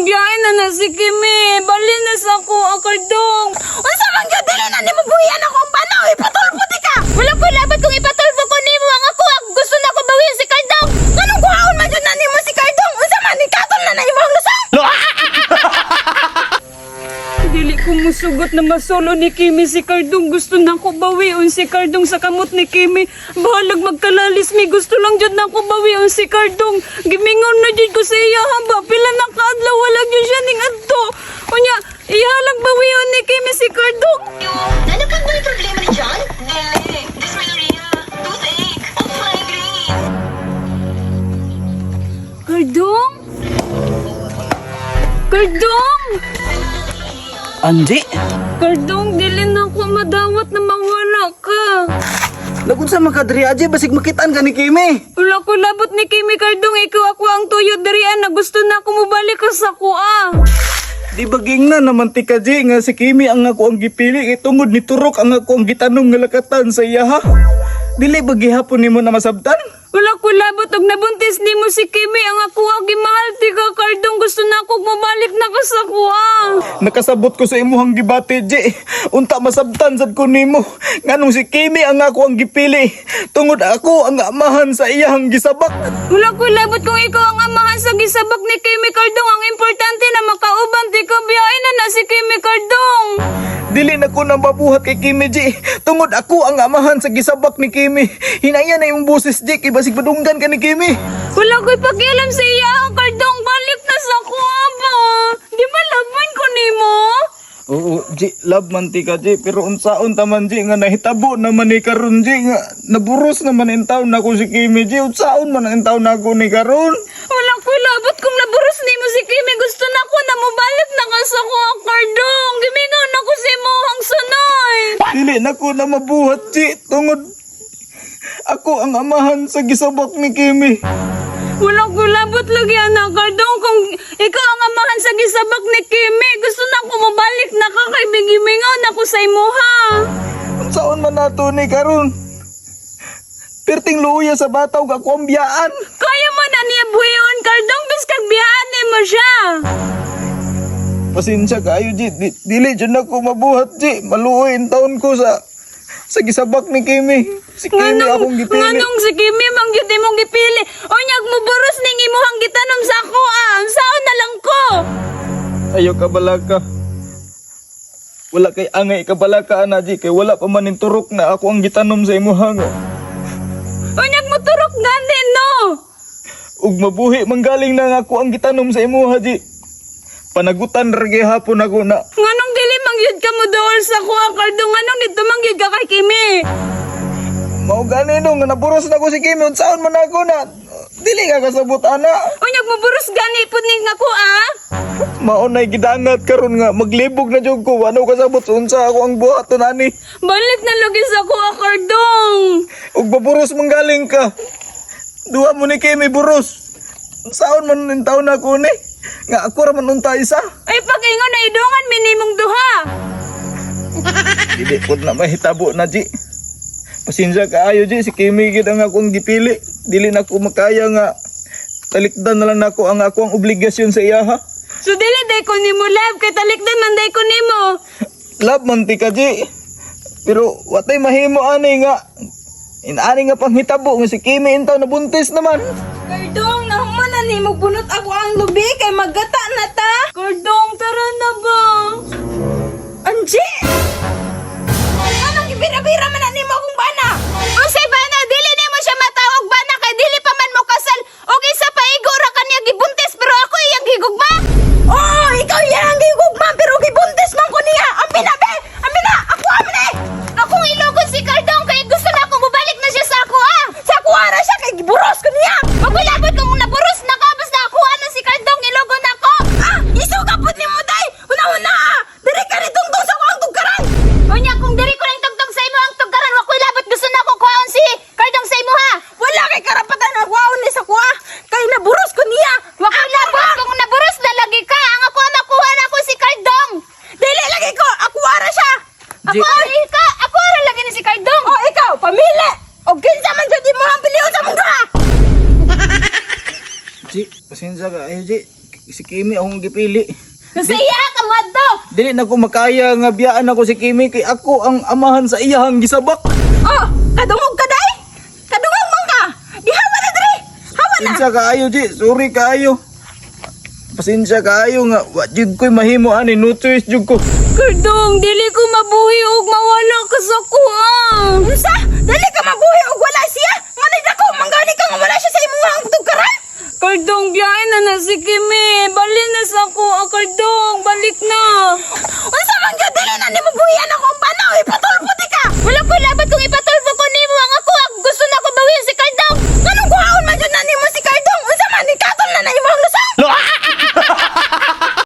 Biyahe na na si Kimi. Bali na sa ako, Kardong. Unsa man gyud, dili na nimo buhian ako ang bana, ipatulpo di ka. Wala ko labot kung ipatulfo ko nimo ang ako. Ang gusto na ko bawiin si Kardong. Nganong kuhaon man gyud na nimo si Kardong? Unsa man ni katol na na imong lusong? Dili ko musugot na masolo ni Kimi si Kardong. Gusto na ko bawion si Kardong sa kamot ni Kimi. Bahalag magkalalis mi. Gusto lang jud na ko bawion si Kardong. Gimingon na jud ko sa iya haba. Pila na kaadlaw wala jud siya ning adto. Unya, iya lang bawion ni Kimi si Kardong. Nalapag ba yung problema ni John? Dili. Dysmenorrhea, toothache, o migraine. Kardong? Kardong! Anji, Kardong, dili na ko madawat na mawala ka. lagun sa makadri aje basig makitaan ka ni Kimi. Wala ko labot ni Kimi, Kardong, ikaw ako ang tuyo dirian na gusto na ako mobalik ka sa kuha. Di ba na naman ti ka Ji, nga si Kimi ang ako ang gipili kay tungod ni Turok ang ako ang gitanom nga lakatan sa iya ha. Dili ba gihapon nimo na masabtan? Wala ko labot og nabuntis nimo si Kimi ang ako ang gimahal ti ka, Kardong, gusto na ako mobalik na ka sa kuha. Nakasabot ko sa imuhang gibati, Ji. Unta masabtan sad ko nimo nganong si Kimi ang ako ang gipili tungod ako ang amahan sa iyahang gisabak. Wala ko labot kung ikaw ang amahan sa gisabak ni Kimi, Kardong. Ang importante na makauban ti ka, biyahe na na si Kimi, Kardong. Dili na ko na mabuhat kay Kimi, Ji. Tungod ako ang amahan sa gisabak ni Kimi. Hinaya na imong boses, Ji, kay basig padunggan ka ni Kimi. Wala ko'y pakialam sa iya, Kardong. Balik na sa kuha ba? Di ba laban ko nimo? Oo, Ji, love man ti ka, Ji. Pero unsaon ta man, Ji, nga nahitabo naman ni karon, Ji, nga naburos naman in taon nako si Kimi, Ji. Unsaon man ang taon nako ni karon? Wala ko labot kung naburos nimo si Kimi. Gusto na ko na mobalik na ka sa kuha, Kardong. Gimingaw na ko sa imuhang sunoy. Dili na ko na mabuhat, Ji. Tungod ako ang amahan sa gisabak ni Kimi. Wala ko labot lagi, anak, Kardong. Kung ikaw ang amahan sa gisabak ni Kimi, gusto na ko mobalik na ka kay gimingaw na ko sa imuha. Unsaon man nato ni karon? Perting luya sa bataw ako ang biyaan. Kaya mo na niya buhion, Kardong. Biskag biyaan mo siya. Pasensya kaayo, Ji. Dili jud na ko mabuhat, Ji. Maluoy in taon ko sa gisabak ni Kimi. Si Kimi akong gipili. Nganong si Kimi mang gyud imong gipili? Unyag mo buros ning imuhang gitanom sa ako ah. Unsaon na lang ko? Ayo kabalaka. Wala kay angay kabalaka ana, Ji, kay wala pa man ning turok na ako ang gitanom sa imuha nga. Unyag mo turok gani no. Ug mabuhi manggaling na nga ako ang gitanom sa imuha, Ji. Panagutan ra gihapon ako na. Nganong dili mang gyud ka mo dool sa ako ah, Kardong? Nganong dito mang gyud ka kay Kimi? Mao gani no nga naburos na ko si Kimi, unsaon man ako na? Dili ka kasabot ana. Unyag mo buros gani pud ning ako ah. Mao nay gidangat karon nga maglibog na jud ko. Wano kasabot unsa ako ang buhaton ani. Balik na lagi sa ako ah, Kardong. Ug baburos manggaling ka. Duha mo ni Kimi buros. Unsaon man ning taon na ako ni? Nga ako ra man unta isa. Ay pag-ingon na idungan minimong duha. Dili pud na mahitabo na, Ji. Pasensya kaayo, Ji, si Kimi gid ang akong gipili. Dili na ko makaya nga talikdan na lang nako ang ako ang obligasyon sa iya ha. So dili day ko nimo love kay talikdan man day ko nimo. Love man ti ka, Ji. Pero watay mahimo ani nga inaani nga panghitabo nga si Kimi intaw nabuntis naman. Kardong, nahuman na nimo bunot ako ang lubi kay maggata na ta. Kardong, tara na ba? Anji! Anong gibira-bira man na nimo akong bana? Unsay bana, dili nimo siya matawag bana kay dili pa man mo kasal. Og isa pa igo ra kaniya gibuntis pero ako iyang gigugma. Oo, ikaw yan ang gigugma pero gibuntis man ko niya. Ang binabe! Ang bina! Ako amin eh! Akong ilogon si Kardong kay gusto na ako mobalik na siya sa ako ah. Sa kuha na siya kay giburos ko niya! Pagulabot kung naburos na ka basta ako na si Kardong ilogon ako. Ah! Si Kimi akong gipili. Sa iya ka mo adto. Dili na ko makaya nga biyaan ako si Kimi kay ako ang amahan sa iyahang gisabak. Oh, kadungog ka day? Kadungog man ka. Gihawa na diri. Hawa na. Pasensya kaayo, Ji. Sorry kaayo. Pasensya kaayo nga wa jud ko'y mahimo ani, no choice jud ko. Kardong, dili ko mabuhi og mawala ka sa kuha. Unsa? Dili ka mabuhi og wala siya. Nganay dako man gani ka nga wala siya sa imong tugkaran. Kardong, biyahe na na si Kimi. Balik na sa kuha, Kardong. Balik na. Unsa man gyud dili na nimo buhian.